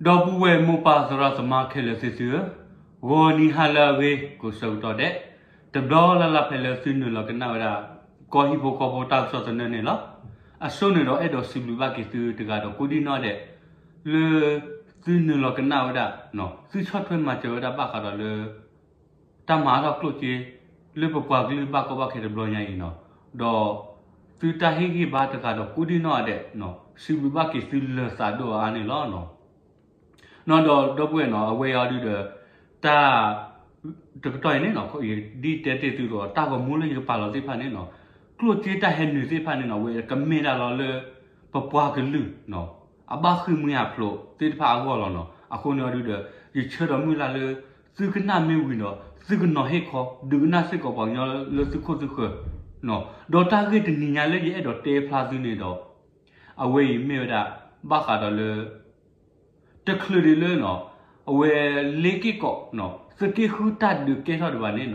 ဒီပုၢ်ဝဲၢ်မိၢ်ပၢ်သရၣ်သမါခဲလၢာ်သ့ၣ်သုဧၢ, ဂီၤနံၤဟါလၢအဂ့ၤကိးဆၢကတီၢ်ဒဲး, တဘျီလၢ်လၢ်ဖဲလၢသုနုာ်လီၤကနၣ်ဝဲဒၣ် ကီၢ်ဟံၣ်ဖိဃီဖိတၢ်ကစီၣ်သနၢၣ်န့ၣ်လီၤ. အဆိန့ၣ်ဒီးအဲၣ်ဒိးစံးဘျုးဘၣ်က့ၤသုတဂၤဒီးကိးဒံၣ်နီၣ်ဒဲး လၢ သုနုာ်လီၤကနၣ်ဝဲဒၣ်, သုဆီၣ်ထွဲမၤစၢၤဝဲဒၣ်ဘၣ်ဃးဒီးလၢ တၢ်မၤအါထီၣ်ကျိၣ်စ့ လၢပပှၤကလုာ်ဘၣ်ကီဘၣ်ခဲတဘျီညါအံၤန့ၣ်, ဒီး သုတၢ်ဟ့ၣ်ဂံၢ်ဘါတဂၤဒီးကိးဒံၣ်နီၣ်ဒဲး, စံးဘျုးဘၣ်က့ၤသုလၢာ်သးဒိၣ်အါန့ၣ်လီၤ. ဒီးဒီပုၢ်ဝဲၢ်န့ၣ် အဝဲအံၤဒုဒီး တၢ် တကတီၢ်အံၤန့ၣ် ဒ်တဲတ့ၢ်သုဒီး တၢ်ဂီၤမူလၢယကပာ်လီၤသ့ၣ်တဖၣ်န့ၣ်, ကျိၣ်စ့တၢ်ဟဲနုာ်သ့ၣ်တဖၣ်န့ၣ် အဝဲကမ့ၢ်ဒၣ်လီၤလၢ ပပှၤကလုာ် အဘၣ်ဃ့ၢ်မှံဟးဖျိးသ့ၣ်တဖၣ်အဂီၢ်လီၤန့ၣ်. အဃိန့ၣ်အံၤဒုဒီး ယဆၢဒီးမုၢ်လၢ်လၢ သုကနၣ်မ့ၢ်ဝံၤဒီး သုကနီၤဟ့ၣ်ခီ ဒုးကနၣ်စ့ၢ်ကီးပှၤကညီလၢသုခိၣ်သုဃၢၤ, ဒီးတၢ်ဂ့ၢ်တနံၤညါလၢယအဲၣ်ဒိးတဲဖျါသုန့ၣ်ဒီး အဝဲအံၤမ့ၢ်ဝဲဒၣ် ဘၣ်ဃးဒီးလၢ တချုးဒံးလၢ အဝဲလ့က့ၢ်ကီး သုးက့ဃုတၢ်ဒုးကဲထီၣ်ဒံးဘၣ်န့ၣ်,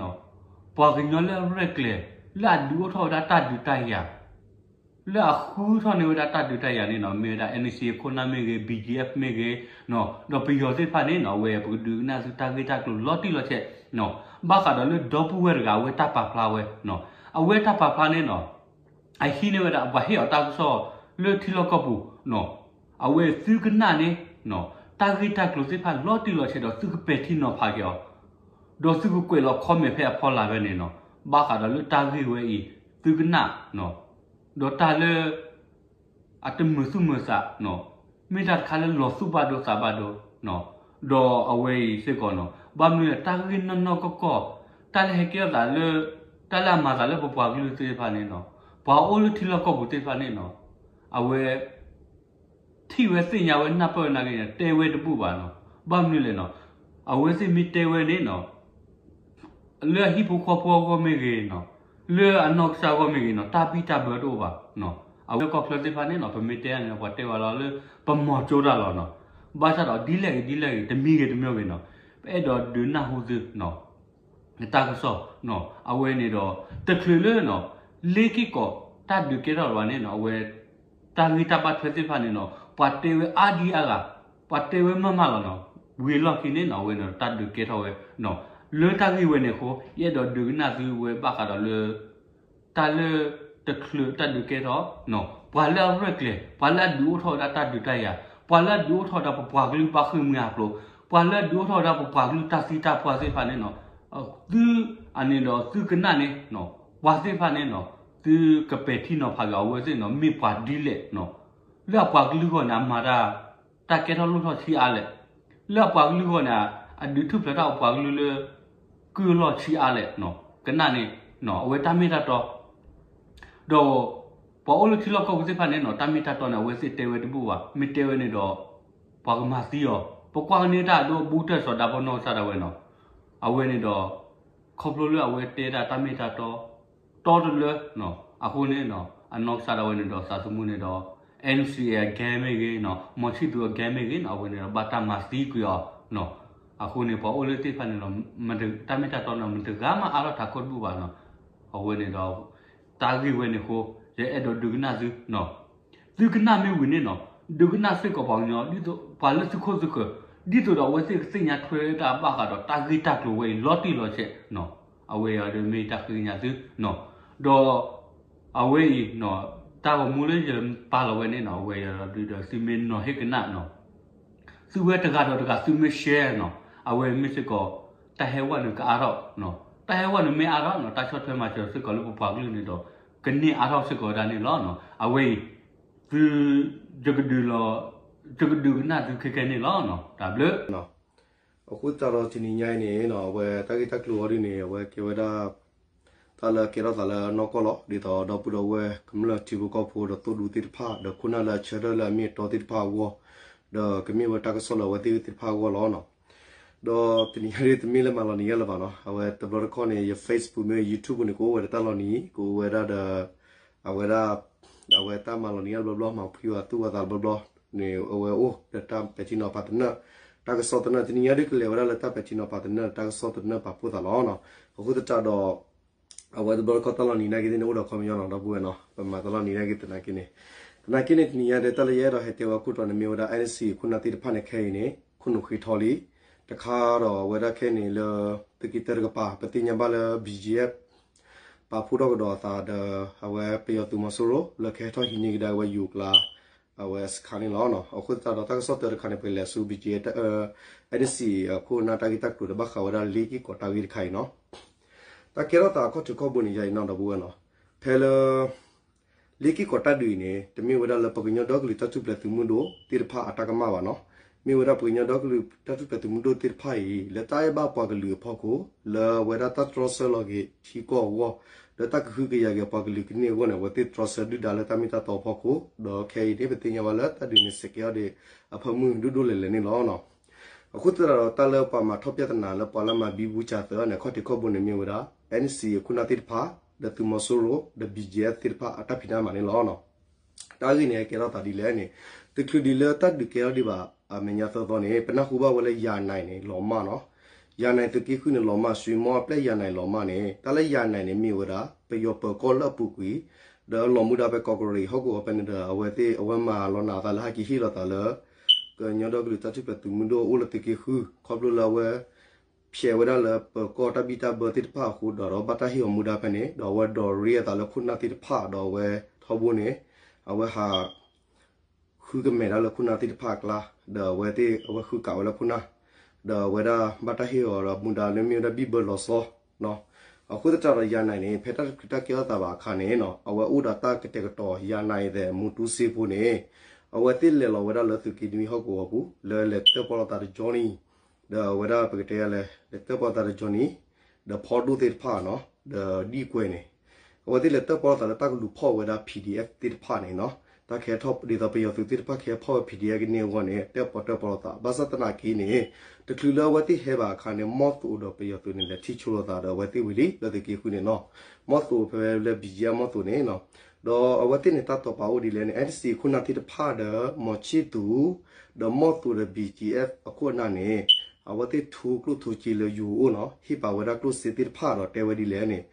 ပှၤကညီလၢအရဲၣ်ကျဲၤ လၢအဒုးအိၣ်ထီၣ်ဝဲဒၣ်တၢ်ဒုးတၢ်ယၤ လၢအဃုထီၣ်န့ၢ်ဝဲဒၣ်တၢ်ဒုးတၢ်ယၤန့ၣ် မ့ၢ်ဝဲဒၣ် NCA ခိၣ်နၢ်မ့ၢ်ဂ့ၤ, BGF မ့ၢ်ဂ့ၤ, ဒီးပယီၤသ့ၣ်တဖၣ်န့ၣ် အဝဲပကဒုးကနၣ်သုတၢ်ဂ့ၢ်တၢ်ကျိၤလီၤတံၢ်လီၤဆဲး ဘၣ်ဃးဒီးလၢဒီပုၢ်ဝဲၢ်တဂၤ အဝဲတၢ်ပာ်ဖျါဝဲ, အဝဲတၢ်ပာ်ဖျါန့ၣ် အဟံးန့ၢ်ဝဲဒၣ် ပှၤဟ့ၣ်အီၤတၢ်ကစီၣ်လၢထံလီၢ်ကီၢ်ပူၤ, အဝဲသုကနၣ်န့ၣ် တၢ်ဂ့ၢ်တၢ်ကျိၤသ့ၣ်တဖၣ်လီၤတံၢ်လီၤဆဲးဒီး သုကပဲာ်ထံနီၤဖးက့ၤအီၤ, ဒီးသုကကွဲးလီၤ comment ဖဲအဖီလာ်ဖဲန့ၣ်န့ၣ်, ဘၣ်ဃးဒီးလၢတၢ်ဂ့ၢ်ဝဲအံၤ သုကနၣ် ဒီးတၢ်လၢ အတမုာ်သူၣ်မုာ်သးန့ၣ်, မ့ၢ်တၢ်တခါလၢလီၤသူၣ်ဘၣ်ဒိသးဘၣ်ဒိ, ဒီးအဝဲအံၤစ့ၢ်ကီးန့ၣ် ဘၣ်မနုၤလဲၣ် တၢ်ဂ့ၢ်နီၢ်နီၢ်ကီၢ်ကီၢ်, တၢ်လၢဟဲကဲထီၣ်သးလၢ တၢ်လၢအမၤသးလၢပပှၤကလုာ်သ့ၣ်တဖၣ်န့ၣ်န့ၣ်, ပှၤအိၣ်လၢထံလီၢ်ကီၢ်ပူၤသ့ၣ်တဖၣ်န့ၣ်န့ၣ်, အဝဲ ထံၣ်ဝဲသ့ၣ်ညါဝဲနၢ်ပၢၢ်ဝဲနာ်က့န့ၣ် တဲဝဲတဘူၣ်ဘၣ်န့ၣ်, ဘၣ်မနုၤလဲၣ်န့ၣ်, အဝဲသ့ၣ်မ့ၢ်တဲဝဲန့ၣ်န့ၣ် လၢအဟံၣ်ဖိဃီဖိအဂီၢ်မ့ၢ်ဂ့ၤန့ၣ်, လၢအနီၢ်ကစၢ်အဂီၢ်မ့ၢ်ဂ့ၤန့ၣ် တၢ်ဘံၣ်တၢ်ဘၢတအိၣ်ဘၣ်န့ၣ်, အဝဲကီၢ်ချၢသ့ၣ်တဖၣ်န့ၣ်န့ၣ် ပမ့ၢ်တဲန့ၣ် ပှၤတဲဝဲလီၤလၢ ပမီၤကၠိတၢ်လီၤန့ၣ်, ဘၣ်ဆၣ်ဒီးဒ်လဲၣ်ဂ့ၤဒ်လဲၣ်ဂ့ၤ တမံၤဂ့ၤတမံၤဂ့ၤန့ၣ်, ပအဲၣ်ဒိးဒုးနၢ်ဟူသု တၢ်ကစီၣ်န့ၣ် အဝဲန့ၣ်ဒီး တချုးလၢ လ့က့ၢ်ကီး တၢ်ဒုးကဲထီၣ်လၢၤဘၣ်န့ၣ်န့ၣ် အဝဲ တၢ်ဂ့ၢ်တၢ်ဘၣ်ထွဲသ့ၣ်တဖၣ်န့ၣ်န့ၣ် ပှၤတဲဝဲအါဒံအါဂၤ, ပှၤတဲဝဲမးမးလီၤန့ၣ်, ဝံၤအလီၢ်ခံန့ၣ်န့ၣ် အဝဲန့ၣ်ဒီးတၢ်ဒုးကဲထီၣ်ဝဲန့ၣ်, လၢတၢ်ဂ့ၢ်ဝဲန့ၣ်အဃိ ယအဲၣ်ဒိးဒုးကနၣ်သုဝဲဘၣ်ဃးဒီးလၢ တၢ်လၢ တချုးတၢ်ဒုးကဲထီၣ် ပှၤလၢအရဲၣ်ကျဲၤ ပှၤလၢအဒုးအိၣ်ထီၣ်ဝဲဒၣ်တၢ်ဒုးတၢ်ယၤ, ပှၤလၢအဒုးအိၣ်ထီၣ်ဝဲဒၣ်ပပှၤကလုာ်ဘၣ်ဃ့ၢ်မှံဟးဖျိး, ပှၤလၢအဒုးအိၣ်ထီၣ်ဝဲဒၣ်ပပှၤကလုာ်တၢ်သံတၢ်ပှၢ်သ့ၣ်တဖၣ်န့ၣ်န့ၣ်, သု အန့ၣ်ဒီးသုကနၣ်န့ၣ် ပှၤသ့ၣ်တဖၣ်န့ၣ်န့ၣ် သုကပဲာ်ထံနီၤဖးက့ၤအဝဲသ့ၣ်န့ၣ် မ့ၢ်ပှၤဒ်လဲၣ်န့ၣ်, လၢအပှၤကလုာ်အဂီၢ်န့ၣ် အမၤတၢ် တၢ်ကဲထီၣ်လိၣ်ထီၣ်ဆံးအါလဲၣ်, လၢအပှၤကလုာ်အဂီၢ်န့ၣ် အဒုးထူၣ်ဖျဲးထီၣ်အပှၤကလုာ်လၢ ကုၢ်အလီၢ်ဆံးအါလဲၣ်န့ၣ်, ကနၣ်န့ၣ် အဝဲတၢ်မ့ၢ်တၢ်တီ ဒီး ပှၤအိၣ်လၢထံလီၢ်ကီၢ်ပူၤသ့ၣ်တဖၣ်န့ၣ်န့ၣ် တၢ်မ့ၢ်တၢ်တီန့ၣ် အဝဲသ့ၣ်တဲဝဲတဘူၣ်ဘၣ်, မ့ၢ်တဲဝဲန့ၣ်ဒီး ပှၤကမၤသံအီၤ, ပကွၢ်ကန့ၢ်တၢ်အဒိအဘူးကတၢၢ်စီၤဒၤဖိနီၢ်ကစၢ်ဒၣ်ဝဲန့ၣ်, အဝဲန့ၣ်ဒီး ခီဖျိလၢအဝဲတဲဒၣ်တၢ်မ့ၢ်တၢ်တီ တီတလၢ အဃိန့ၣ် အနီၢ်ကစၢ်ဒၣ်ဝဲန့ၣ်ဒီးသးသမူန့ၣ်ဒီး NCA အဂဲမ့ၢ်ဂ့ၤန့ၣ်, မီၤဆံၣ်သူၤအဂဲမ့ၢ်ဂ့ၤန့ၣ် အဝဲန့ၣ်ဒီးဘၣ်တၢ်မၤသံကွံာ်အီၤန့ၣ်, အဃိန့ၣ် ပှၤအိၣ်လၢသ့ၣ်တဖၣ်န့ၣ်ဒီး တၢ်မ့ၢ်တၢ်တီန့ၣ် မတဂၤမးအါထီၣ်ထးခိၣ်တဘူၣ်ဘၣ်န့ၣ်, အဝဲန့ၣ်ဒီး တၢ်ဂ့ၢ်ဝဲန့ၣ်အဃိ ယအဲၣ်ဒိးဒုးကနၣ်သု သုကနၣ်မ့ၢ်ဝံၤန့ၣ်န့ၣ်, ဒုးကနၣ်စ့ၢ်ကီးပှၤကညီ ဒ်သိးပှၤလၢသုခိၣ်သုဃၢၤ, ဒ်သိးဒီးအဝဲသ့ၣ်ကသ့ၣ်ညါထွဲတၢ်ဘၣ်ဃးဒီးတၢ်ဂ့ၢ်တၢ်ကျိၤဝဲအံၤ လီၤတံၢ်လီၤဆဲးန့ၣ်, အဝဲအံၤဒီးမ့ၢ်တၢ်ဃ့ကညးသုန့ၣ်, ဒီး အဝဲအံၤန့ၣ် တၢ်ဂီၤမူလၢယပာ်လီၤဝဲန့ၣ်န့ၣ် အဝဲအံၤဒီးသုမ့ၢ်နီၤဟ့ၣ်ကနၣ်န့ၣ် သုဝဲတဂၤဒီးတဂၤသုမ့ၢ် share န့ၣ် အဝဲမ့ၢ်စ့ၢ်ကီး တၢ်ဟဲဝဲန့ၣ်ကအါထီၣ်, တၢ်ဟဲဝဲန့ၣ်မ့ၢ်အါထီၣ်န့ၣ် တၢ်ဆီၣ်ထွဲမၤစၢၤစ့ၢ်ကီးလၢပပှၤကလုာ်န့ၣ်ဒီး ကန့ၢ်အါထီၣ်စ့ၢ်ကီးဝဲဒၣ်န့ၣ်လီၤ. အဝဲအံၤ သု ယကဒုးလီၤ ယကဒုးကနၣ်သုခဲကဲန့ၣ်လီၤ. တၢ်ဘျုး အဃိသတးဒီးတနံၤညါအံၤန့ၣ် အဝဲတၢ်ဂ့ၢ်တၢ်ကျိၤအံၤဒ်န့ၣ် အဝဲကဲဝဲဒၣ် တၢ်လၢအကဲထီၣ်သးလၢနီၢ်ကီၢ်လီၤ. ဒ်သိးဒီပုၢ်ဒီဝဲၢ်ကမျၢၢ်ထံဖိကီၢ်ဖိဒီးသိၣ်ဒူသ့ၣ်တဖၣ် ဒီးခိၣ်နၢ်လၢအဆၢထၢၣ်လၢအမ့ၢ်အတီသ့ၣ်တဖၣ်အဂီၢ် ဒီးကမ့ၢ်ဝဲတၢ်ကစီၣ်လၢအဝဲသ့ၣ်သ့ၣ်တဖၣ်အဂီၢ်လီၤ. ဒီးတနံၤညါဒ်တမ့ၢ်လၢမၤလီၤနံၤယဲလၢၤဘၣ်နီၤ အဝဲတဘျီတခီၣ်န့ၣ် ယ Facebook မ့ၢ် YouTube ပူၤန့ၣ် ကအိၣ်ဝဲဒီးတၢ်လီၤနံၤ ကအိၣ်ဝဲဒၣ်ဒီး အဝဲဒၣ် အဝဲတၢ်မၤလီၤနံၤအဘျီဘျီ မၤဖှံဝဲသူၣ်ဝဲသးဘျီဘျီန့ၣ် အဝဲအိၣ်ဒီးတၢ်ပဲာ်ထံနီၤဖးသနၢၣ် တၢ်ကစီၣ်သနၢၣ် တနံၤညါဒ်ကလဲၤဝဲဒၣ်လၢတၢ်ပဲာ်ထံနီၤဖးသနၢၣ် တၢ်ကစီၣ်သနၢၣ်ပာ်ဖှိၣ်သးလီၤ. အဃိသတးဒီး အဝဲတဘျီတခီၣ်တၢ်လီၤနံၤနာ်က့သ့ၣ်န့ၣ် အိၣ်ဒီးခီပညီနီၤ ဒီပုၢ်ဝဲၢ်နီၤ ပမၤတၢ်လီၤနံၤနာ်က့သနာ်က့န့ၣ် နာ်က့န့ၣ် တနံၤညါဒီး တၢ်လၢယအဲၣ်ဒိးဟဲတဲဝဲခိၣ်တီန့ၣ် မ့ၢ်ဝဲဒၣ် NCA ခိၣ်နၢ်သ့ၣ်တဖၣ်န့ၣ် ခဲအံၤန့ၣ် ခိၣ်နူာ်ဃ့ထီလံ. တခါဒီးအဝဲဒၣ်ခဲအံၤန့ၣ်လၢ သုးက့တၢတကပၤ ပသ့ၣ်ညါဘၣ်လၢ BGF ပာ်ဖှိၣ်ထီၣ်ကဒီးအသးဒီး အဝဲပယီၤသုးမီၤစိရိၤ လၢကဟဲထီၣ်ဟံးန့ၢ်ကဒါဝဲယိၤကျါ အဝဲစခါန့ၣ်လီၤ. အဃိသတးဒီးတၢ်ကစီၣ်တၢတခါန့ၣ် ပလဲၤဆူ BGF NCA အခိၣ်နၢ်တၢ်ဂ့ၢ်တၢ်ကျိၤဒီး ဘၣ်ဃးဝဲဒၣ်လ့က့ၢ်ကီးတၢ်ဂ့ၢ်တခါအံၤနီၤ. တၢ်ကဲထီၣ်သးအခီၣ်ထံးခီၣ်ဘိန့ၣ် ယၤအံၤနီၤ ဒီပုၢ်ဝဲၢ်နီၤ, ဖဲလၢ လ့က့ၢ်ကီးတၢ်ဒုးအံၤန့ၣ် တမ့ၢ်ဝဲဒၣ်လၢပှၤကညီဒီကလုာ်တၢ်ထူၣ်ဖျဲးသုးမုၢ်ဒိၣ်သ့ၣ်တဖၣ်အတၢ်ကမၣ်ဘၣ်နီၤ. မ့ၢ်ဝဲဒၣ်ပှၤကညီဒီကလုာ်တၢ်ထူၣ်ဖျဲးသုးမုၢ်ဒိၣ်သ့ၣ်တဖၣ်အံၤ လၢတၢ်အဲၣ်ဘၣ်ပှၤကလုာ်အဖီခိၣ် လၢအဝဲဒၣ်တၢ်တြီဆၢလီၤက့ၤထံကီၢ်အဂီၢ် ဒီးတၢ်ကဟုကယာ်က့ၤပှၤကလုာ်ကန့ၢ်အဂီၢ်န့ၣ် အဝဲသ့ၣ်တြီဆၢဒုၣ်ဒါလၢတၢ်မ့ၢ်တၢ်တီအဖီခိၣ် ဒီးခဲအံၤန့ၣ် ပသ့ၣ်ညါဘၣ်လၢတၢ်ဒုးန့ၣ် စဲးကဲထီၣ်ဒံးအဖၢမုၢ်ဒိၣ်ဒိၣ်လဲၢ်လဲၢ်န့ၣ်လီၤ. အဃိသတးဒီး တၢ်လၢပှၤမၤထီၣ်ပြဿနာလၢပှၤလၢမၤဘံဘူစၢ်သၢန့ၣ် အခီၣ်ထံးခီၣ်ဘိန့ၣ်မ့ၢ်ဝဲဒၣ် NCA အခိၣ်နၢ်သ့ၣ်တဖၣ် ဒီးသုးမီၤစိရိၤ ဒီး BGF သ့ၣ်တဖၣ်အတၢ်ဖံးတၢ်မၤန့ၣ်လီၤ. တၢ်ဂ့ၢ်န့ၣ် ဟဲကဲထီၣ်သးဒ်လဲၣ်န့ၣ် တချုးဒံးလၢတၢ်ဒုးကဲထီၣ်ဒံးဘၣ် အမဲာ်ညါသၢသီန့ၣ် ပနၢ်ဟူဘၣ်ဝဲလၢယၤနၤန့ၣ် လီၤမၢ်နီၤ. ယၤနၤသုးက့ဃုန့ၣ် လီၤမၢ် ဆွံမီအပျဲၢ်ယၤနၤလီၤမၢ်န့ၣ် တၢ်လၢယၤနၤန့ၣ်မ့ၢ်ဝဲဒၣ် ပယီၤပၢၤကီၢ်လၢအပူၤကွံာ် ဒီးလီၤမူဒါဖဲကီးကရံးဟီၣ်ကဝီၤဖဲန့ၣ်ဒီး အဝဲသ့ၣ်အဝဲမၤလီၤနၤအသးလၢဟဲက့ၤဟ့ၣ်လီၤသးလၢ ကညီဒီကလုာ်တၢ်ထူၣ်ဖျဲးသုးမုၢ်ဒိၣ်အိၣ်လၢသုးက့ဃု ခီဖျိလၢအဝဲ ဖျဲးဝဲဒၣ်လၢပၢၤကီၢ်တၢ်ဘံၣ်တၢ်ဘၢသ့ၣ်တဖၣ်အဃိဒီး ဒီးဘၣ်တၢ်ဟ့ၣ်အီၤမူဒါဖဲန့ၣ် ဒီးအဝဲဒိးရ့အသးလၢခိၣ်နၢ်သ့ၣ်တဖၣ်ဒီးအဝဲထီဘိန့ၣ် အဝဲဟး ဃုကမဲာ်ဒၣ်လၢခိၣ်နၢ်သ့ၣ်တဖၣ်အကျါ ဒီးအဝဲသ့ၣ်အဝဲဃုကးဝဲလၢခိၣ်နၢ် ဒီးအဝဲဒၣ်ဘၣ်တၢ်ဟ့ၣ်အီၤဒီးမူဒါလၢမ့ၢ်ဝဲဒၣ်ဘံၣ်ဘၢလီၤဆီ အဃိသတးဒီးယၤနၤန့ၣ် ဖဲတၢ်တချုးတၢ်ကဲထီၣ်သးဘၣ်အခါန့ၣ် အဝဲအိၣ်ဒီးတၢ်ကတဲာ်ကတီၤယၤနၤအံၤသဲးမူတူစ့ဖိန့ၣ် အဝဲသ့ၣ်လဲၤလီၤဝဲဒၣ်လၢသုးက့နွံဟီၣ်ကဝီၤပူၤ လၢလဲၤတၢၣ်ပီၣ်လိာ်သးဒီး Johnny ဒီးအဝဲဒၣ်ပကတဲလဲၣ် လဲၤတၢၣ်ပီၣ်လိာ်သးဒီး Johnny ဒီးဖီဒိၣ်သ့ၣ်တဖၣ်နီၤ ဒီးဒံၣ်ကွဲၤန့ၣ် အဝဲသ့ၣ်လဲၤတၢၣ်ပီၣ်လိာ်သးလၢတၢ်ကလူၤဖီၣ်ဝဲဒၣ် PDF သ့ၣ်တဖၣ်န့ၣ်နီၤ တၢ်ကဟဲထီၣ်ဒ်သိးပယီၤသုးသ့ၣ်တဖၣ်ကဟဲဖီၣ်ဝဲ PDF ကန့ၢ်အဂီၢ်န့ၣ် တၢၣ်ပီၣ်တၢၣ်ပီၣ်လိာ်သး ဘၣ်ဆၣ်သနာ်က့န့ၣ် တချုးလၢအဝဲသ့ၣ်ဟဲဘၣ်အခါန့ၣ် မီၢ်သိးဒီးပယီၤသုးန့ၣ် လဲၤထံၣ်ဆိလိာ်သးဒီးအဝဲသ့ၣ်ဝံၤလံ လၢသုးက့ဃုန့ၣ်နီၤ မီၢ်သိးဖဲလၢ BGF မီၢ်သိးန့ၣ်နီၤ ဒီးအဝဲသ့ၣ်န့ၣ် တၢ်တိာ်ပာ်အိၣ်ဒ်လဲၣ်န့ၣ် NCA ခိၣ်နၢ်သ့ၣ်တဖၣ်ဒီး မီၤဆံၣ်သူး ဒီးမီၢ်သိးဒီး BGF အခိၣ်အနၢ်န့ၣ် အဝဲသ့ၣ်ထိကျိၣ်ထိစ့လၢယိၤအိၣ်နီၤ ဟ့ၣ်ပာ်ဝဲဒၣ်ကျိၣ်စ့သ့ၣ်တဖၣ်ဒီးတဲဝဲဒ်လဲၣ်န့ၣ်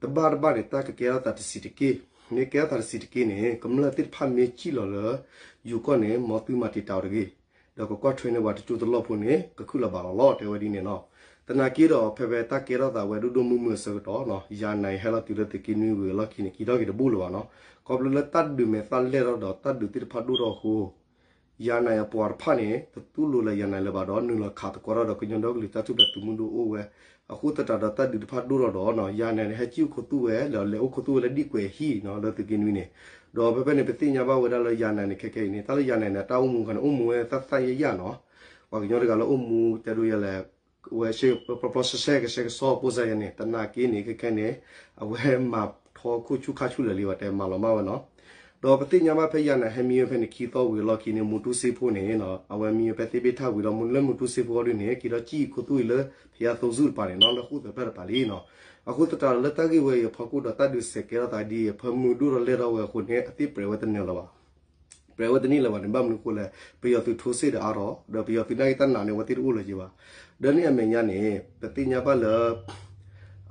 တဘၣ်တဘၣ်န့ၣ် တၢ်ကကဲထီၣ်သးတဆံးတက့ၢ်. မ့ၢ်ကဲထီၣ်သးတဆံးတက့ၢ်န့ၣ် ကမျၢၢ်သ့ၣ်တဖၣ်မ့ၢ်စံၣ်လီၤလၢ ယိၤကီၢ်န့ၣ် မ်သုမၤတံာ်တာ်အီၤတဂ့ၤ ဒီးကကွၢ်ထွဲန့ၢ်ပှၤတကၠိတလီၢ်ဖိန့ၣ် ကခုၣ်လီၤဘၣ်လီၤလီၤ တဲဝဲဒ်န့ၣ်နီၤ. သနာ်က့ဒီး ဖဲဖဲတၢ်ကဲထီၣ်သးဝဲဒိၣ်ဒိၣ်မုၢ်မုၢ်အဆၢကတီၢ်နီၤ ယၤနၤအံၤဟဲလီၤတုၤလၢသုးက့နွံဝံၤအလီၢ်ခံန့ၣ် က့ၤထီၣ်က့ၤတဘူၣ်လၢၤဘၣ်နီၤ. ခီဖျိလၢတၢ်ဒုးမဲာ်သၣ်လဲၢ်ထီၣ်ဒီး တၢ်ဒုးသ့ၣ်တဖၣ်ဒိၣ်ထီၣ်အဃိ ယၤနၤအံၤအပှၤတဖၣ်န့ၣ် တတူၢ်လိာ်လၢယၤနၤအံၤလၢၤဘၣ်ဒီး နုာ်လီၤခးသကိးထီၣ်ဒီးကညီဒီကလုာ်တၢ်ထူၣ်ဖျဲးသုးမုၢ်ဒိၣ်အိၣ်ဝဲ အဃိသတးဒီးတၢ်ဒုးတဖၣ်ဒိၣ်ထီၣ်ဒီးနီၤ ယၤနၤန့ၣ် ဟဲကံၣ်အိၣ်ခူသူၣ်ဝဲ ဒီးလဲၤအိၣ်ခူသူၣ်ဝဲလၢဒံၣ်ကွဲၤဟံၣ်နီၤ လၢသုးက့နွံန့ၣ် ဒီးဖဲဖဲန့ၣ် ပသ့ၣ်ညါဘၣ်ဝဲဒၣ်လၢယၤနၤန့ၣ် ခဲခဲအံၤန့ၣ် တၢ်လၢယၤနၤန့ၣ် တၢ်အိၣ်မူခါန့ၣ် အိၣ်မူဝဲသၣ်သၣ်ယၢ်ယၢ်နီၤ ပှၤကညီတဂၤလၢအိၣ်မူတဲဒိယၤလဲၣ် ဝဲပျီပျီဆှဲဆှဲကဆှဲကဆှီဖိစၢ်ယၤန့ၣ် သနာ်က့န့ၣ် ခဲခဲန့ၣ် အဝဲမၤထီခိၣ်ဆူၣ်ခါဆူၣ်လၢာ်လံ ပှၤတဲမၤလီၤမၢ်ဝဲနီၤ. ဒီးပသ့ၣ်ညါဘၣ်ဖဲယၤနၤဟဲမံဝဲဖဲန့ၣ် ခံသီဝံၤအလီၢ်ခံန့ၣ် မူတူစ့ဖိန့ၣ်နီၤ အဝဲမံဝဲဖဲသ့ၣ်ဘ့ၣ်ထၣ်ဝံၤဒီး မူလၢမူတူစ့ဖိအီၤဒုန့ၣ် က့ၤဒီးကံၣ်ခူသူၣ်အံၤလၢ ဖယါသိစူၣ်တပၤန့ၣ်နီၤ လၢဃိၣ်သၢဖျၢၣ်တပၤလံနီၤ. အဃိသတးဒီးလၢတၢ်ဂ့ၢ်ဝဲအံၤအဖီခိၣ်ဒီး တၢ်ဒုးစဲးကဲထီၣ်သးဒ်အံၤ အဖၢမုၢ်ဒိၣ်ထီၣ်လဲၢ်ထီၣ်ဝဲအဃိန့ၣ် အသ့ၣ်ပြဲးဝဲတန့ၢ်လၢၤဘၣ် ပြဲးဝဲတန့ၢ်လၢၤဘၣ်န့ၣ် ဘၣ်မနုၤအဃိလဲၣ် ပယီၤသုးထိစ့ၣ်ဒီးအါထီၣ် ဒီးပယီၤသုးနာ်က့တၢ်နာ်န့ၣ် အဝဲသ့ၣ်တအိၣ်လၢၤက့ၤဘၣ်. ဒီးန့ၣ်အမဲာ်ညါန့ၣ် ပသ့ၣ်ညါဘၣ်လၢ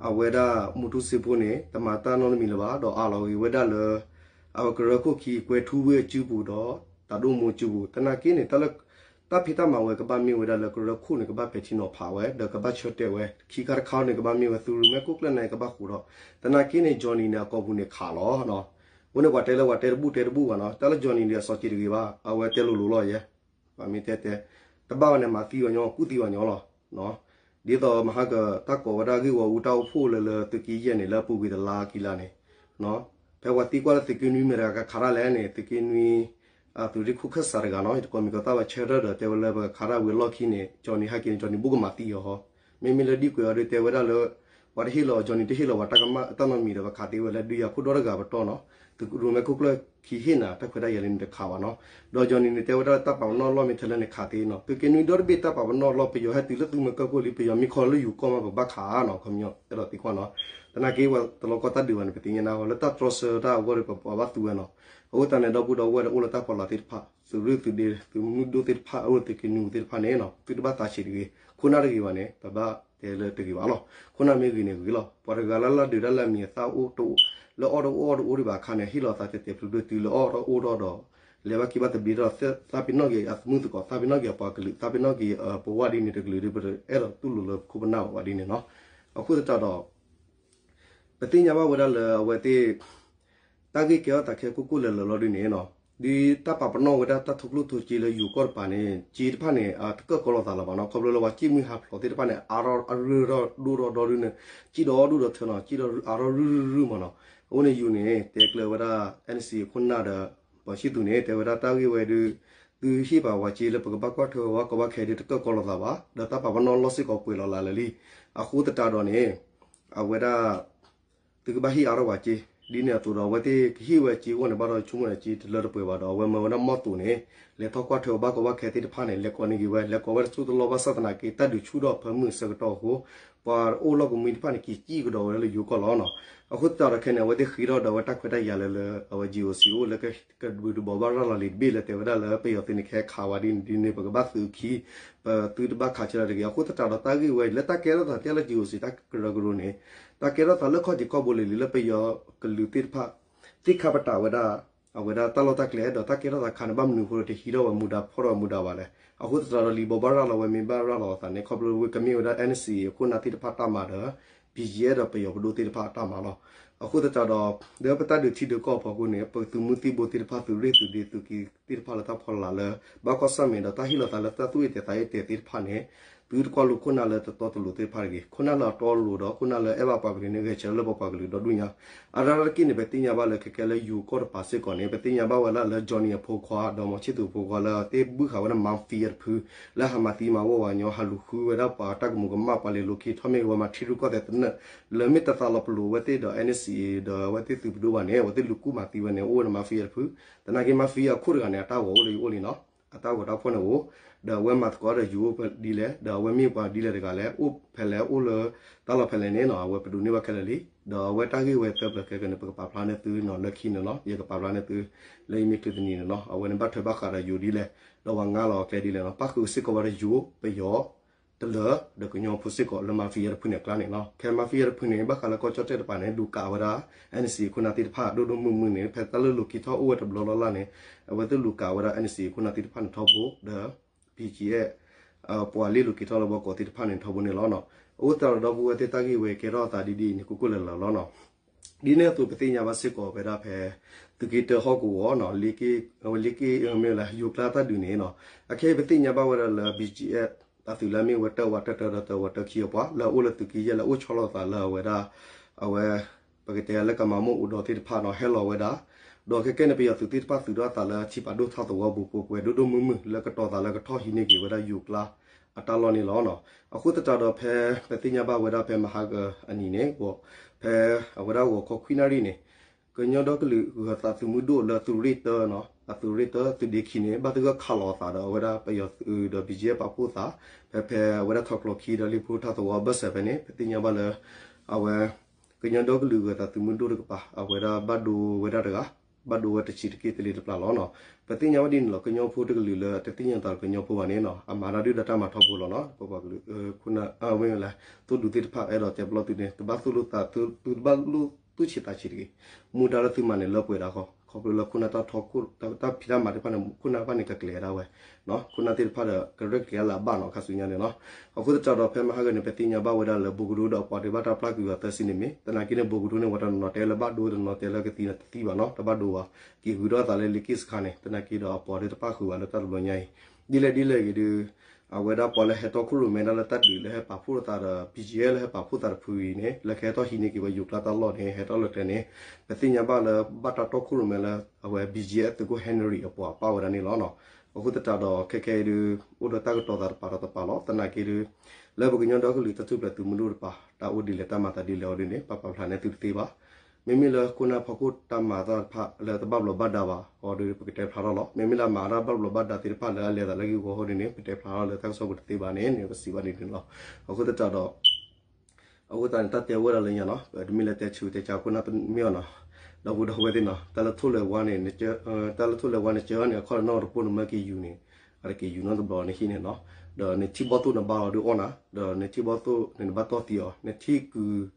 အဝဲဒၣ်မူတူစ့ဖိန့ၣ် တမၤတၢ်နီတမံၤလၢၤဘၣ် ဒီးအးလီၤဂ့ၤဝဲဒၣ်လၢ အဝဲကရၢခိၣ်ခံ ကွဲၤထူဝ့ၣ်အစုပူၤဒီး တၢ်ဒိၣ်မူအစုပူၤ သနာ်က့န့ၣ် တၢ်လၢ တၢ်ဖံးတၢ်မၤဝဲကဘၣ်မ့ၢ်ဝဲဒၣ်လၢကရၢခိၣ်န့ၣ် ကဘၣ်ပဲာ်ထံနီၤဖးဝဲ ဒီးကဘၣ်ဆၢတဲာ်ဝဲ ခံခါတခါန့ၣ် ကဘၣ်မ့ၢ်ဝဲသုးရူၤမဲခိၣ်ကျၢၢ်န့ၣ် ကဘၣ်ဃိးဒီး သနာ်က့န့ၣ် Johnny န့ၣ် အကိာ်ပူၤန့ၣ်ခးလီၤ အဃိန့ၣ် ပှၤတဲလၢပှၤတဲတဘူၣ်တဲတဘူၣ်ဘၣ်နီၤ တၢ်လၢ Johnny န့ၣ် အစီၤက့ၤတဂ့ၤဘၣ် အဝဲတဲလိၤလိၤလီၤယဲ ပှၤမ့ၢ်တဲတဲ တဘၣ်ဝဲန့ၣ် မၤသံအီၤညီ ကူၣ်သံအီၤညီလီၤ. ဒ်သိးမဟါက တၢ်ကိးဝဲဒၣ်ဂ့ၢ်ဝီအူတၢ်အိၣ်ဖှိၣ်လၢလၢသုးက့ယဲၢ်န့ၣ် လၢအပူၤကွံာ်တလါကံလါန့ၣ် ဖဲပှၤသံကွၢ်လၢသုးက့နွံမ့ၢ်တဂၤကခးတၢ်လဲၣ်န့ၣ် သုးက့နွံ သုးရ့ၣ်ခိၣ်ခၢၣ်စးတဂၤနီၤ ယတကိးမံၤကီးသၣ်ဝဲဆၢထၢၣ်ဒီးတဲဝဲလၢပကခးတၢ်ဝံၤအလီၢ်ခံန့ၣ် Johnny ဟဲက့ၤန့ၣ် Johnny ဘိၣ်ကမၤသံအီၤဟီ မ့မ့ၢ်လၢဒံၣ်ကွဲၤအီၤဒုးတဲဝဲဒၣ်လၢ ပှၤတဟ့ၣ်လီၤ Johnny တဟ့ၣ်လီၤပှၤတၢ်ကမၣ်တၢ်နီတမံၤဒီး ပခးသ့ဝဲလၢဒုးယၤခိၣ်ဒီတဂၤပတီၢ်နီၤ သုးရူၤမဲခိၣ်ကျၢၢ်ခံဟ့ၣ်နၤတၢ်ခွဲးတၢ်ယာ်လၢန့ၣ်တခးဘၣ်နီၤ ဒီး Johnny န့ၣ် တဲဝဲဒၣ်တၢ်ပာ်ပနီၣ်အလီၢ်မ့ၢ်ထဲလၢန့ၣ်ခးသ့နီၤ သုးက့နွံဒီတဘ့ၣ်တၢ်ပာ်ပနီၣ်အလီၢ် ပယီၤဟဲတုၤလၢသုးမုၢ်ကၢၢ်ခိၣ်လံ ပယီၤမ့ၢ်ခီလၢယိၤကီၢ်မး ပဘၣ်ခးနီၤ ခီပညီ အဲၣ်ဒိးသံကွၢ်နီၤ သနာ်က့ဝဲတလီၤကီတၢ်ဒုးဘၣ်န့ၣ် ပသ့ၣ်ညါနၤဃီ လၢတၢ်တြီဆၢတၢ်အဂီၢ်ဒီး ပပှၤဘၣ်သူဝဲနီၤ အဃိသတးန့ၣ် ဒီပုၢ်ဒီဝဲၢ်ဒီးအိၣ်လၢတၢ်ဖီလာ်သ့ၣ်တဖၣ် သုးရ့ၣ်သုးဒ့ သုးမုၢ်ဒိၣ်သ့ၣ်တဖၣ် အိၣ်လၢသုးက့နွံသ့ၣ်တဖၣ်န့ၣ်နီၤ သုတဘၣ်သးဆံးတဂ့ၤ ခိၣ်နၢ်တဂ့ၤဘၣ်န့ၣ် ပဘၣ်တဲလၢတဂ့ၤဘၣ်လီၤ ခိၣ်နၢ်မ့ၢ်ဂ့ၤန့ၣ်ဂ့ၤလီၤ ပှၤတဂၤလၢလၢဒုးတၢ်လၢအမံၤအသၣ်အိၣ်တအိၣ် လၢအီၣ်တအိၣ်အီတအိၣ်ဒံးဘၣ်အခါန့ၣ် ဟ့ၣ်လီၤသးတဲတဲဖျုးဒိၣ်တုၤလၢအီၣ်တအိၣ်ထီၣ်ဒီး လဲၤဘၣ်က့ၤဘၣ်တဘျီဒီး သးပ့ၤနီၣ်က့ၤအသမုာ်သကိး, သးပ့ၤနီၣ်က့ၤအပှၤကလုာ်, သးပ့ၤနီၣ်က့ၤပဝဲဒ်န့ၣ်တကလုာ်ဒီး ပအဲၣ်ဒိးတူၢ်လိာ်လၢပခိၣ်ပနၢ်ဝဲဒ်န့ၣ်နီၤ. အဃိသတးဒီး ပသ့ၣ်ညါဘၣ်ဝဲဒၣ်လၢအဝဲသ့ၣ် တၢ်ဂ့ၢ်ကဲထီၣ်သးခဲကိၢ်ကိၢ်လၢာ်လၢာ်လီၤဒ်န့ၣ်နီၤ, ဒ်တၢ်ပာ်ပနီၣ်ဝဲဒၣ်တၢ်ထီကျိၣ်ထီစ့လၢယိၤကီၢ်တပၤန့ၣ် စ့တဖၣ်န့ၣ် တကၢၢ်ကီလိာ်သးလၢၤဘၣ်နီၤ. ခီဖျိလၢပှၤစံၣ်မှံဟးဖျိးသ့ၣ်တဖၣ်န့ၣ် အါထီၣ်အရၢၢ်ထီၣ်ဒိၣ်ထီၣ်ဒီဒုန့ၣ် စံၣ်ဒီးဒိၣ်ဒီးထၢနီၤ, စံၣ်ဒီးအါထီၣ်ရုၢ်ရုၢ်ရုၢ်မးနီၤ. အဃိန့ၣ် ယိၤန့ၣ် တဲကျၢၤဝဲဒၣ် NCA ခိၣ်နၢ်ဒီး ပှၤစံၣ်သူန့ၣ် တဲဝဲဒၣ်တၢ်ဂ့ၢ်ဝဲဒုး သုဟ့ၣ်ပှၤဝဲစ့လၢပကဘၣ်ကွၢ်ထွဲဝဲကီၢ်ဘၣ်ခဲဒုး တကၢၢ်ကီလိာ်သးဘၣ်, ဒီးတၢ်ပာ်ပနီၣ်လီၢ်စ့ၢ်ကီးပှဲၤလီၤလးလၢာ်လံ. အဃိသတးဒီးန့ၣ် အဝဲဒၣ် သုကဘၣ်ဟ့ၣ်အါထီၣ်ပှၤစ့, ဒ်န့ၣ်အသိးဒီး အဝဲသ့ၣ်ကဟ့ၣ်ဝဲစ့အဂီၢ်န့ၣ် ဘၣ်ဒီးဆိကမိၣ်န့ၣ် စ့တလၢတပှဲၤဘၣ်ဒီး အဝဲမၢဝဲဒၣ်မီၢ်သိးန့ၣ် လဲၤထီၣ်ကွၢ်ထွဲဘၣ်ကီၢ်ဘၣ်ခဲသ့ၣ်တဖၣ်န့ၣ် လဲၤကိးန့ၢ်က့ၤဝဲ, လဲၤကိးဝဲတစိၢ်တလီၢ်ဘၣ်ဆၣ်သနာ်က့ တၢ်ဒုးဆူၣ်ထီၣ်ဖၢမုၢ်အဆၢကတီၢ်အဃိ ပှၤအိၣ်လီၢ်ကမှံတဖၣ်န့ၣ် က့ၤစံၣ်ကဒီးဝဲဒၣ်လၢယိၤကီၢ်လီၤနီၤ. အဃိသတးဒီးခဲန့ၣ် အဝဲသ့ၣ်ဃ့ထီၣ်ဒီးအဝဲတၢ်ခွဲးတၢ်ယာ်လၢလၢ အဝဲ GOC အိၣ်လၢ ကဒုးတဘိးဘၣ်ရၤလီၤလံာ်တဘ့ၣ်လၢတဲဝဲဒၣ်လၢပယီၤသုးန့ၣ် ခဲခးဝဲဒ်န့ၣ်ဒ်န့ၣ် ပကဘၣ်သုးခံ ပသုတဘၣ်ခးဆၢလၢၤတဂ့ၤ. အဃိသတးဒီးတၢ်ဂ့ၢ်ဝဲအံၤ လၢတၢ်ကဲထီၣ်သးတဲလၢ GOC တၢ်ကရၢကရိန့ၣ် တၢ်ကဲထီၣ်သးလၢခီၣ်ထံးခီၣ်ဘိလံၤလံၤလၢပယီၤကလုာ်သ့ၣ်တဖၣ် သ့ၣ်ခါပတာ်ဝဲဒၣ် အဝဲဒၣ်တၢ်လီၢ်တၢ်ကျဲ ဒီးတၢ်ကဲထီၣ်သးခါန့ၣ် ဘၣ်မနုၤအဃိဒီးတဟံးထီၣ်ဝဲမူဒါဖီၣ်ထီၣ်ဝဲမူဒါဘၣ်လဲၣ်. အဃိသတးဒီးလံာ်ဘိးဘၣ်ရၤလီၤဝဲမ့ၢ်ဘၣ်ရၤလီၤအသးန့ၣ် ခီဖျိဝဲကမ့ၢ်ဝဲဒၣ် NCA အခိၣ်နၢ်သ့ၣ်တဖၣ်တၢ်မၤဒီး BGF ဒီးပယီၤပဒိၣ်သ့ၣ်တဖၣ်အတၢ်မၤလီၤ. အဃိသတးဒီး လၢပတၢ်ဒုးထံဒုးကီၢ်အဖီခိၣ်န့ၣ် ပသုးမုၢ်သံၣ်ဘိသ့ၣ်တဖၣ် သုးရ့ၣ်သုးဒ့သုးက့သ့ၣ်တဖၣ်လၢတၢ်ဖီလာ်လၢ ဘၣ်ကီၢ်ဆၣ်မဲာ်ဒီးတၢ်ဟ့ၣ်လီၤသးလၢတၢ်သူၣ်အ့ၣ်တဲာ်သးအ့ၣ်တဲာ်သ့ၣ်တဖၣ်န့ၣ် သုတကွၢ်လိာ်ခိၣ်နၢ်လၢတတီတလိၤသ့ၣ်တဖၣ်တဂ့ၤ. ခိၣ်နၢ်လၢအတီအလိၤဒီး ခိၣ်နၢ်လၢအဲၣ်ဘၣ်ပှၤကလုာ်န့ၣ် ဂဲၤဆၢထၢၣ်လၢပပှၤကလုာ်ဒီဒူၣ်ညါ အါဒၣ်တက့ၢ်န့ၣ် ပသ့ၣ်ညါဘၣ်လၢခဲကဲလၢယိၤကီၢ်တပၤစ့ၢ်ကီးန့ၣ် ပသ့ၣ်ညါဘၣ်ဝဲဒၣ်လၢ Johnny အဖိခွါ ဒီးမီၤဆံၣ်သူးအဖိခွါလၢသ့ၣ်ဘုၣ်ဃာ်ဝဲဒၣ် mafia တဖု လၢဟးမၤသံမၤဝီဝဲညီ ဟးလူၤဃုဝဲဒၣ်ပှၤတၢ်ကမူးကမၣ် ပှၤလဲၤလိၤခံထီၣ်မ့ၢ်ဝဲမၤထံရူၢ်ကီၢ်သဲးတနၢၣ် လၢမ့ၢ်တသးလီၤပလိာ်အဝဲသ့ၣ်ဒီး NCA ဒီးအဝဲသ့ၣ်သုးပဒိၣ်ဘၣ်န့ၣ် အဝဲသ့ၣ်လူၤကူၣ်မၤသံဝဲန့ၣ် အိၣ်ဝဲဒၣ် mafia တဖု သနာ်က့ mafia အခိၣ်တဂၤန့ၣ် အတၢ်ဂီၤအိၣ်လၢယအိၣ်လံနီၤ အတၢ်ဂီၤတၢ်ဖီၣ်န့ၣ်အိၣ် ဒီးအဝဲမၤသကိးဒီးယိၤဒ်လဲၣ် ဒီးအဝဲမ့ၢ်ပှၤဒ်လဲၣ်တဂၤလဲၣ် အိၣ်ဖဲလဲၣ် အိၣ်လၢတၢ်လီၢ်ဖဲလဲၣ်န့ၣ်နီၤ အဝဲပဒိးန့ၢ်ဘၣ်ခဲလၢာ်လံ ဒီးအဝဲတၢ်ဂ့ၢ်ဝဲသၢပျၢၤခဲကနံၣ် ပကပာ်ဖျါန့ၢ်သုနီၤ လၢခံန့ၣ်နီၤ ယကပာ်ဖျါန့ၢ်သု လၢယမ့ၢ်ချုးတနံၤန့ၣ်နီၤ အဝဲန့ၣ်ဘၣ်ထွဲဘၣ်ဃးဒီးယိၤဒ်လဲၣ် ဒီးပှၤငါလီၤအကျဲဒ်လဲၣ်နီၤ ပၣ်ဃုာ်စ့ၢ်ကီးဝဲဒီးယိၤပယီၤ တလၢာ် ဒီးကညီဖိစ့ၢ်ကီးလၢ mafia တဖုန့ၣ်အကျါန့ၣ်နီၤ ခဲ mafia တဖုန့ၣ် ဘၣ်ဃးလၢကီၢ်ကၠီၣ်တဲၣ်တပၤန့ၣ် လူၤကးဝဲဒၣ် NCA ခိၣ်နၢ်သ့ၣ်တဖၣ် ဒိၣ်ဒိၣ်မုၢ်မုၢ်န့ၣ် ဖဲတၢ်လၢလူၤက့ၤထီၣ်အိၣ်ဝဲတဘျီလီၢ်လၢ်န့ၣ် အဝဲသ့ၣ်လူၤကးဝဲဒၣ် NCA ခိၣ်နၢ်သ့ၣ်တဖၣ်န့ၣ်ထီဘိ ဒီး BGF ပှၤလ့လူၤက့ၤထီၣ်လၢဘီကီးသ့ၣ်တဖၣ်န့ၣ်ထီဘိန့ၣ်လီၤနီၤ အဃိသတးဒီးဒီပုၢ်ဝဲၢ်သ့ၣ် တၢ်ဂ့ၢ်ဝဲကဲထီၣ်အသးဒ်ဒ်အံၤန့ၣ် ကိးကိးလၢာ်လၢာ်လီၤနီၤ ဒ်န့ၣ်အသိး ပသ့ၣ်ညါဘၣ်စ့ၢ်ကီးဝဲဒၣ်ဖဲ သုးက့တၢဟီၣ်ကဝီၤနီၤ လ့က့ အဝဲလ့က့ မ့ၢ်လၢယိၤကျါတၢ်ဒုးန့ၣ်နီၤ အခဲအံၤပသ့ၣ်ညါဘၣ်ဝဲဒၣ်လၢ BGF အသုးလၢအမ့ၢ်ဝဲတၢဝးတၢတၢဒီးတၢဝးတၢခံအပှၤ လၢအအိၣ်လၢသုးက့ယဲၢ်လၢအအိၣ်ဆီလီၤသးလၢအဝဲဒၣ် အဝဲ ပကတဲလၢကမၤမိၣ်အိၣ်ဒီးသ့ၣ်တဖၣ်နီၤ ဟဲလီၤဝဲဒၣ် ဒီးခဲကဲန့ၣ် ပယီၤသုးသ့ၣ်တဖၣ်သုးဒီးအသးလၢထံပာ်ဒိၣ်ထၣ်သဝီပူၤ ပှဲၤပှဲၤဒိၣ်ဒိၣ်မုၢ်မုၢ် လၢကတီၤသးလၢကထီၣ်ဟံးန့ၢ်က့ၤဝဲဒၣ်ယိၤကျါ အတၢ်လီၢ်န့ၣ်လီၤနီၤ အဃိသတးဒီးဖဲ ပသ့ၣ်ညါဘၣ်ဝဲဒၣ်ဖဲမဟါကအနံၤန့ၣ် ဖဲအဝဲဒၣ်ဂီၤခီခွံနၣ်ရံၣ်န့ၣ် ကညီဒီကလုာ်ဂၢၤသးသုးမုၢ်ဒိၣ်လၢသုးရ့ၣ်တၢနီၤ အသုးရ့ၣ်တၢသုးဒ့ခံန့ၣ် ဘၣ်သဂၢၢ်ခးလီၤအသးဒီးအဝဲဒၣ်ပယီၤသုးဒီး BGF ပာ်ဖှိၣ်သး ဖဲဖဲအဝဲဒၣ်ထီၣ်ကျိးခံဒီးလ့ၣ်ဖိထၣ်သဝီအဘၢၣ်စၢၤဖဲန့ၣ် ပသ့ၣ်ညါဘၣ်လၢ အဝဲ ကညီဒီကလုာ်ဂၢၤသးသုးမုၢ်ဒိၣ်တကပၤ အဝဲဒၣ်ဘၣ်ဒိဝဲဒၣ်တဂၤ ဘၣ်ဒိဝဲတဆံးတက့ၢ်တလ့တပျၢ်လီၤနီၤ ပသ့ၣ်ညါဘၣ်ဒ်န့ၣ်လီၤ ကညီဖိတကလုာ်လၢတသ့ၣ်ညါသးလၢကညီဖိဘၣ်န့ၣ်နီၤ အမၤတၢ်ဒုၣ်ဒါတၢ်မၤထီဘိလီၤနီၤ ပပှၤကလုာ် ခိၣ်နၢ် ဝဲလၢ သိၣ်ဒူသ့ၣ်တဖၣ်အဲၣ်ဒိးတဲပလီၢ်သုန့ၣ် တဘၣ်သိၣ်လိသး သုတဘၣ်လိၣ်သူၣ်ဆံးသးဆံးတဂ့ၤ မူဒါလၢသုမၤန့ၣ်လၢပှဲၤဒၣ်ဃီ ခီဖျိလၢခိၣ်နၢ်တၢ်ထီခိၣ် တၢ်ဖံးတၢ်မၤသ့ၣ်တဖၣ်န့ၣ် ခိၣ်နၢ်တဖၣ်န့ၣ် ကကျဲၤဒၣ်ဝဲ ခိၣ်နၢ်သ့ၣ်တဖၣ်ဒီး ကရဲၣ်ကကျဲၤလၢအဘၣ်နီၤ ခါဆူညါန့ၣ်နီၤ အဃိသတးဒီးဖဲမဟါဂၤန့ၣ် ပသ့ၣ်ညါဘၣ်ဝဲဒၣ်လၢ ဘိကဒိဒီးအပှၤဒုးဘၣ်တၢ်ပျၢ်ကွံာ်အီၤသၢဆံန့ၣ်မ့ၢ် သနာ်က့န့ၣ် ဘိကဒိန့ၣ် ဝဲတနီၤနီၤတဲလၢဘၣ်ဒိ တနီၤတဲလၢကသံန့ၣ်တသံဘၣ်နီၤ တဘၣ်ဒိဘၣ် က့ၤဂုၤထီၣ်အသးလၢလ့က့ၣ်စခါန့ၣ် သနာ်က့ဒီးအပှၤဒုးတပၣ်ဃုာ်ဘၣ်လၢတၢ်တဘျီညါအံၤ ဒ်လဲၣ်ဒ်လဲၣ်ဂ့ၤဒုး အဝဲဒၣ်ပှၤလၢဟဲတီခိၣ်ရိၣ်မဲဒၣ်လၢတၢ်ဒုးလၢဟဲပာ်ဖှိၣ်အသးဒီး BGF လၢဟဲပာ်ဖှိၣ်သးတဖုအံၤန့ၣ် လၢကဟဲထီၣ်ဟံးန့ၢ်က့ၤဝဲယိၤကျါတၢ်လီၢ်န့ၣ် ဟဲထီၣ်လၢကျဲန့ၣ် ပသ့ၣ်ညါဘၣ်လၢဘၣ်တၢ်တီခိၣ်ရိၣ်မဲလၢ အဝဲ BGF သုးခိၣ် Henry အပှၤပာ်ဝဲဒၣ်န့ၣ်လီၤနီၤ အဃိသတးဒီးခဲခဲအံၤဒုး အိၣ်ဒီးတၢ်ကတီၤသးတပၤဒီးတပၤလီၤ သနာ်က့ဒုး လၢပကညီဒီကလုာ်တၢ်ထူၣ်ဖျဲးသုးမုၢ်ဒိၣ်တပၤ တၢ်အိၣ်ဒ်လဲၣ်တၢ်မၤသးဒ်လဲၣ်အီၤဒုးန့ၣ် ပပာ်ဖျါန့ၢ်သုတသ့ဘၣ် မ့မ့ၢ်လၢခိၣ်နၢ်ဖီခိၣ်တၢ်မၤသးတဖၣ်လၢတဘၣ်ဘျီးဘၣ်ဒါဘၣ်အီၤဒုး ပကတဲဖျါထီၣ်လီၤ မ့မ့ၢ်လၢအမၤတၢ်ဘၣ်ဘျီးဘၣ်ဒါသ့ၣ်တဖၣ်လၢအလဲၤသးလၢဂ့ၢ်ဝီအဃိဒုးန့ၣ် ပတဲဖျါထီၣ်လၢတၢ်ကစီၣ်ပူၤတသ့ဘၣ်န့ၣ် န့ၣ်ပစံးဘၣ်န့ၣ်ဒုးလီၤ အဃိသတးဒီး အဃိသတးန့ၣ် တၢ်တဲဝဲဒၣ်လၢညါနီၤ တမ့ၢ်လၢတဲဆူးတဲဆါခိၣ်နၢ်မ့ၢ်အီၤနီၤ ဒီပုၢ်ဒီဝဲၢ်သ့ၣ်နီၤ တၢ်လၢထိၣ်လဲၤဝါန့ၣ် တၢ်လၢထိၣ်လဲၤဝါန့ၣ် ကၢန့ၣ် အခီၣ်တနီၣ်တပိၢ်နမၢက့ၤယူၤန့ၣ် အတက့ၤယူၤနီတဘျီနဟံၣ်န့ၣ်နီၤ ဒီးနထံၣ်ဘီၣ်သိၣ်နဘါလီၤဒုးအီၣ်နၤ ဒီးနထံၣ်ဘီၣ်သိၣ်န့ၣ်နဘၣ်တီၢ်သံအီၤ နထံၣ်ကုၤ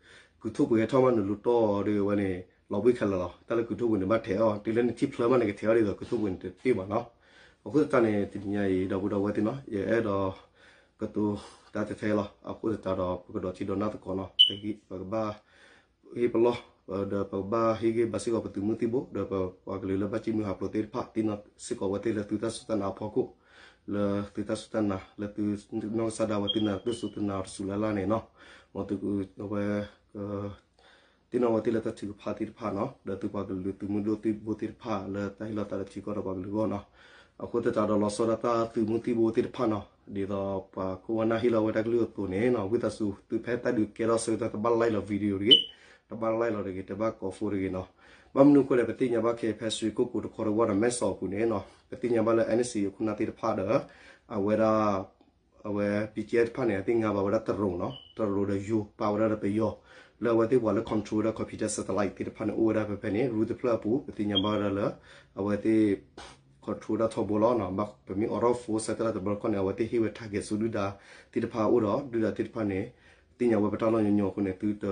ကုၤထိၣ်ပှဲၤဟဲထီၣ်မးနလူၤတီၢ်အီၤဒုးဝဲန့ၣ် လီၤဘှံးခဲလၢာ်လီၤ. တၢ်လၢကုၢ်ထူပူၤန့ၣ် ဘၣ်ထဲးအီၤ တုၤလၢနထံၣ်ဖျါမးန့ၣ် ကထဲးအီၤဒ်သိးကုၢ်ထူပူၤန့ၣ်တသ့ဘၣ်နီၤ. အဃိသတးန့ၣ် တနံၤညါအံၤ ဒီပုၢ်ဒီဝဲၢ်သ့ၣ်နီၤ ယအဲၣ်ဒိးကတိၤတၢ်ထဲထဲလီၤ. အဃိသတးဒီး ပကဒိးထံဒိးနၢ်သကိးနီၤ, ပဟ့ၣ်ပလီၢ် ဒီးပကဘၣ်ဟ့ၣ်ဂံၢ်ဘါစ့ၢ်ကီးပသုးမုၢ်သံၣ်ဘိ ဒီးပပှၤကလုာ်လၢဘၣ်ဃ့ၢ်မှံဟးဖျိးသ့ၣ်တဖၣ် သ့ၣ်နီၣ်စ့ၢ်ကီးဝဲသ့ၣ်လၢသုတၢ်စူၢ်တၢ်နာ်အဖီခိၣ်, လၢသုတၢ်စူၢ်တၢ်နာ် လၢသုနီၢ်ကစၢ်ဒၣ်ဝဲ သုနာ်သုစူၢ်သုနာ်တစူၢ်လၢ်လၢ်န့ၣ်နီၤ, မ်သုကဝဲ သ့ၣ်နီၣ်ဝဲသ့ၣ်လၢတၢ်ထုကဖၣ်သ့ၣ်တဖၣ်နီၤ, ဒီးသုပှၤကလုာ်သုးမုၢ်ဒိၣ်သံၣ်ဘိသ့ၣ်တဖၣ် လၢတၢ်ဟ့ၣ်လီၤသးလၢထံကီၢ်ဒီးပှၤကလုာ်အဂီၢ်နီၤ. အဃိသတးဒီးလီၤဆီဒၣ်တၢ်သုးမုၢ်သံၣ်ဘိသ့ၣ်တဖၣ်နီၤ, ဒ်သိးပှၤခိၣ်ဝါနၢ်ဟ့ၣ်လီၤဝဲတၢ်ကလုၢ်အသိးန့ၣ်နီၤ, ဝံသးစူၤ သုဖဲတၢ်ဒုးကဲထီၣ်ဆၢကတီၢ် တဘၣ် like လီၤ video တဂ့ၤ, တဘၣ် like လီၤတဂ့ၤ, တဘၣ်ကိး follow တဂ့ၤနီၤ. ဘၣ်မနုၤအဃိလဲၣ် ပသ့ၣ်ညါဘၣ်ခဲအံၤ ဖဲရွှေကုက္ကိုတခီတဝီဒီး မဲၢ်ဆီးအပူၤန့ၣ်နီၤ, ပသ့ၣ်ညါဘၣ်လၢ NSCN အခိၣ်နၢ်သ့ၣ်တဖၣ်ဒီး အဝဲဒၣ် အဝဲ BGF တဖၣ်န့ၣ် အသ့ၣ်ညါဘၣ်ဝဲဒၣ်တရူးနီၤ, တရူးဒီးယိၤ ပာ်ဝဲဒၣ်ဒီးပယီၤ လၢအဝဲသ့ၣ်ပှၤလၢ control ဝဲဒၣ် computer satellite သ့ၣ်တဖၣ်န့ၣ် အိၣ်ဝဲဒၣ်ဖဲဖဲန့ၣ် ရူၢ်တဖျၢၣ်အပူၤ ပသ့ၣ်ညါဘၣ်ဝဲဒၣ်လၢ အဝဲသ့ၣ် control ဝဲဒၣ်ထီဘိလီၤ. ပမ့ၢ်အိးထီၣ် phone satellite တဘျီတခီၣ်န့ၣ် အဝဲသ့ၣ်ဟ့ၣ်ဝဲ target ဆူဒုၣ်ဒါသ့ၣ်တဖၣ်အအိၣ်ဒီး ဒုၣ်ဒါသ့ၣ်တဖၣ်န့ၣ် သ့ၣ်ညါဝဲပတၢ်လီၢ်ညီညီအဃိန့ၣ် သုတ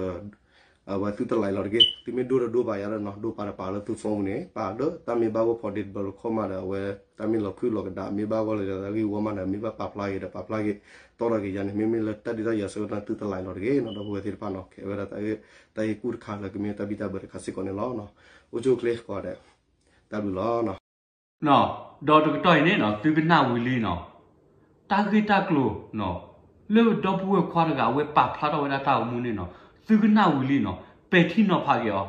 အဝဲသုတ like လီၤတဂ့ၤ, သုမ့ၢ်ဒိၣ်ဒီးဒိၣ်ဘၣ်ယၤလီၤနီၤ, ဒိၣ်ပာ်တပာ်လၢသု phone ပူၤန့ၣ် ပာ်လၢတၢ်မ့ၢ်ဘၣ်ဂီၢ်ဖီဒ့တဘျီတခီၣ်မးဒီး အဝဲတၢ်မ့ၢ်လီၤခုၣ်လီၤကဒါ မ့ၢ်ဘၣ်ဂီၢ်လၢတၢ်ဂ့ၢ်ဝီမးဒီး မ့ၢ်ဘၣ်ပာ်ဖျါက့ၤဒီးပာ်ဖျါက့ၤ တီထီၣ်က့ၤယၤန့ၣ် မ့မ့ၢ်လၢတၢ်ဒုးတၢ်ယၤဆၢကတီၢ် သုတ like လီၤတဂ့ၤနီၤ, ဒီပုၢ်ဝဲၢ်သ့ၣ်တဖၣ်နီၤ, ခဲဝဲဒၣ် တၢ်ဟ့ၣ်ကူၣ်တခါလၢကမ့ၢ်တၢ်ဘံၣ်တၢ်ဘၢတခါစ့ၢ်ကီးန့ၣ်လီၤ. အိၣ်ဆူၣ်အိၣ်ချ့ကိးဂၤဒဲး, တၢ်ဘျုးလီၤ. ဒီးတကတီၢ်အံၤန့ၣ်နီၤ သုကနၣ်ဝံၤလံနီၤ, တၢ်ဂ့ၢ်တၢ်ကျိၤနီၤ, လၢဒီပုၢ်ဝဲၢ်ခွါတဂၤ အဝဲပာ်ဖျါထီၣ်ဝဲဒၣ်တၢ်အိၣ်မူန့ၣ်နီၤ, သုကနၣ်ဝံၤလံနီၤ, ပဲာ်ထံနီၤဖးက့ၤအီၤ,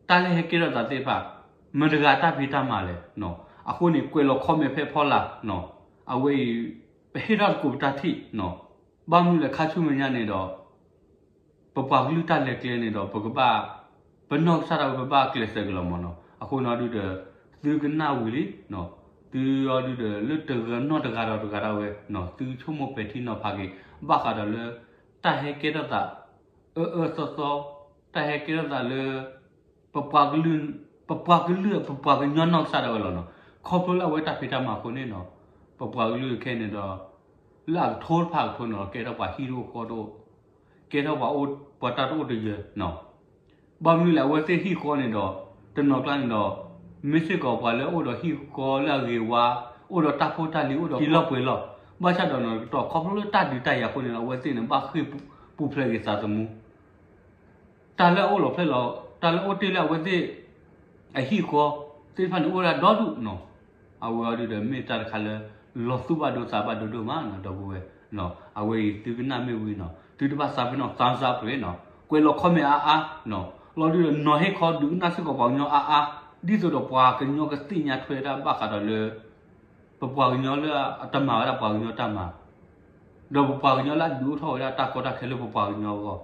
တၢ်လၢဟဲကဲထီၣ်သးသ့ၣ်တဖၣ် မတၤတဂၤတၢ်ဖံးတၢ်မၤလဲၣ်နီၤ, အဃိန့ၣ် ကွဲးလီၤ comment ဖဲအဖီလာ်နီၤ, အဝဲအံၤ ပဟ့ၣ်ထီၣ်သကိးပတၢ်ထံၣ်နီၤ, ဘၣ်မနုၤလဲၣ် ခါဆူမဲာ်ညါန့ၣ်ဒီး ပပှၤကလုာ်တၢ်လဲၤကျဲန့ၣ်ဒီး ပကဘၣ် ပနီၢ်ကစၢ်ဒၣ်ဝဲ ပဘၣ်ကျဲးစၢးက့ၤလီၤမးနီၤ, အဃိန့ၣ်ဒုဒီး သုကနၣ်ဝံၤလံ, သုအီၤဒုဒီး လၢတဂၤနီတဂၤဒီးတဂၤဒၣ်ဝဲနီၤ, သုဆိကမိၣ်ပဲာ်ထံနီၤဖးက့ၤ ဘၣ်ဃးဒီးလၢ တၢ်ဟဲကဲထီၣ်သး အၢအၢသီသီ, တၢ်ဟဲကဲထီၣ်သးလၢ ပပှၤကလုာ် ပပှၤကလုာ် ပပှၤကညီနီၢ်ကစၢ်ဒၣ်ဝဲလီၤနီၤ, ခီဖျိလၢအဝဲတၢ်ဖံးတၢ်မၤအဃိန့ၣ်နီၤ, ပပှၤကလုာ်ခဲအံၤန့ၣ်ဒီး လၢအကထိတဖၣ်အကထိန့ၣ်ဒီး ကဲထီၣ်ပှၤဟံၣ်တအိၣ်ဃီတအိၣ်, ကဲထီၣ်ပှၤအိၣ် ပှၤတၢ်တအိၣ်တယၢၤနီၤ, ဘၣ်မနုၤလဲၣ် အဝဲသ့ၣ်ဟံၣ်ဃီန့ၣ်ဒီး တနီၤကျါန့ၣ်ဒီး မ့ၢ်စ့ၢ်ကီးပှၤလၢအိၣ်ဒီးဟံၣ်ဃီလၢအဂ့ၤဝါ, အိၣ်ဒီးတၢ်ဖိတၢ်လံၤ အိၣ်ဒီးဟံၣ်လီၢ်ပှဲၤလီၢ်, ဘၣ်ဆၣ်ဒီးနီၤ တကတီၢ်ခီဖျိလၢတၢ်ဒုးတၢ်ယၤအဃိန့ၣ်ဒီး အဝဲသ့ၣ်န့ၣ် ဘၣ်ဃ့ၢ်ပူၤဖျဲးက့ၤသးသမူ တၢ်လၢအအိၣ်လီၤဖျဲၣ်လီၤ တၢ်လၢအိၣ်တ့ၢ်လၢအဝဲသ့ၣ် အဟံၣ်ဃီသ့ၣ်တဖၣ်န့ၣ် အိၣ်ဝဲဒၣ်ဒီဒူၣ်နီၤ, အဝဲအီၤဒုဒီးမ့ၢ်တၢ်တခါလၢ လီၤသူၣ်ဘၣ်ဒိသးဘၣ်ဒိဒိၣ်မးနီၤ ဒီပုၢ်ဝဲၢ်, အဝဲအံၤသုကနၣ်မ့ၢ်ဝံၤနီၤ သုတဘၣ်သးပ့ၤနီၣ် thumbs up တဂ့ၤနီၤ, ကွဲးလီၤ comment အါအါနီၤ, လီၤဒုဒီးနီၤဟ့ၣ်ခီဒုးကနၣ်စ့ၢ်ကီးပှၤကညီအါအါ, ဒ်သိးဒီးပှၤကညီကသ့ၣ်ညါထွဲတၢ်ဘၣ်ဃးဒီးလၢ ပပှၤကညီလၢအတမၤဝဲဒၣ်ပှၤကညီတၢ်မၤ ဒီးပပှၤကညီလၢအဒုးအိၣ်ထီၣ်ဝဲဒၣ်တၢ်ကီတၢ်ခဲလၢပပှၤကညီအဂီၢ်,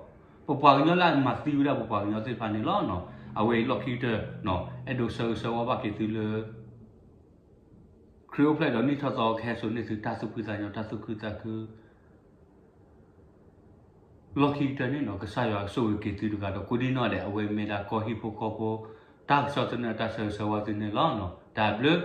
ပပှၤကညီလၢအမၤသံဝဲဒၣ်ပပှၤကညီသ့ၣ်တဖၣ်န့ၣ်လီၤ. အဝဲအံၤလီၢ်ခံကတၢၢ် အဲၣ်ဒိးဆၢဂ့ၤဆၢဝါဘၣ်က့ၤသုလၢ ခရံာ်အိၣ်ဖျဲၣ်ဒီးနံၣ်ထီၣ်သီကဟဲစိာ်န့ၢ်သုတၢ်သူၣ်ဖှံသးညီ တၢ်သူၣ်ခုသးခု လီၢ်ခံကတၢၢ်န့ၣ်နီၤ ကစၢ်ယွၤကဆိၣ်ဂ့ၤက့ၤသုတဂၤဒီးကိးဒံနီၢ်ဒဲး အဝဲမ့ၢ်ဒၣ်ကီၢ်ဟံၣ်ဖိဃီဖိ တၢ်ကစီၣ်သနၢၣ်တၢ်ဆၢဂ့ၤဆၢဝါသုန့ၣ်လီၤ. တၢ်ဘျုး